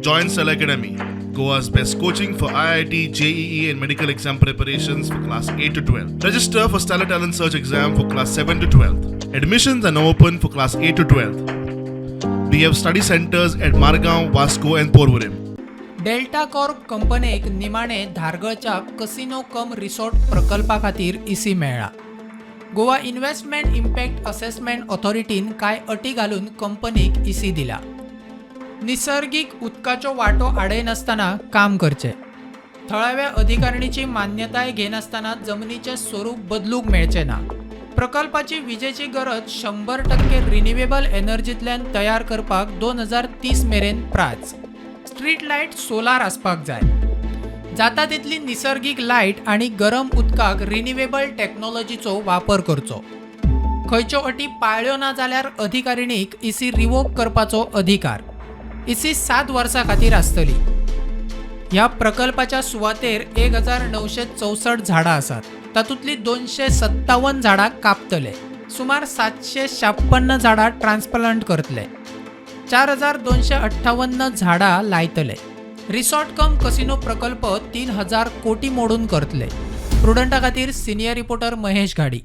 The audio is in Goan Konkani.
Join Stellar Academy, Goa's best coaching for IIT, JEE, and medical exam preparations for class 8 to 12. Register for Stellar Talent Search exam for class 7 to 12. Admissions are now open for class 8 to 12. We have study centers at Margaon, Vasco, and Porvorim. Delta Corp कंपनेक निमाणे धारगळच्या कसिनो कम रिसॉर्ट प्रकल्पा खातीर इसी मेळ्ळा. गोवा इन्व्हेस्टमेंट इम्पॅक्ट असेसमेंट ऑथॉरिटीन कांय अटी घालून कंपनीक इसी दिला. निसर्गीक उदकाचो वांटो आडयनासतना काम करचें, थळाव्या अधिकारणीची मान्यताय घेनासतना जमनीचें स्वरूप बदलूंक मेळचें ना, प्रकल्पाची विजेची गरज 100% रिन्युएबल एनर्जींतल्यान तयार करपाक 2030 मेरेन प्राज, स्ट्रीट लायट सोलार आसपाक जाय, जाता तितली निसर्गीक लायट आनी गरम उदकाक रिन्युएबल टॅक्नॉलॉजीचो वापर करचो. खंयच्यो अटी पाळ्ळ्यो ना जाल्यार अधिकारिणीक इसी रिवोक करपाचो अधिकार. इसी 7 वर्सां खातीर आसतली. ह्या प्रकल्पाच्या सुवातेर 1964 झाडां आसात. तातूंतलीं 257 झाडां कापतले. सुमार 756 झाडां ट्रान्सप्लांट करतले. 4258 झाडां लायतले. रिसॉर्ट कम कसिनो प्रकल्प 3000 कोटी मोडून करतले. प्रुडंटा खातीर सिनियर रिपोर्टर महेश घाडी.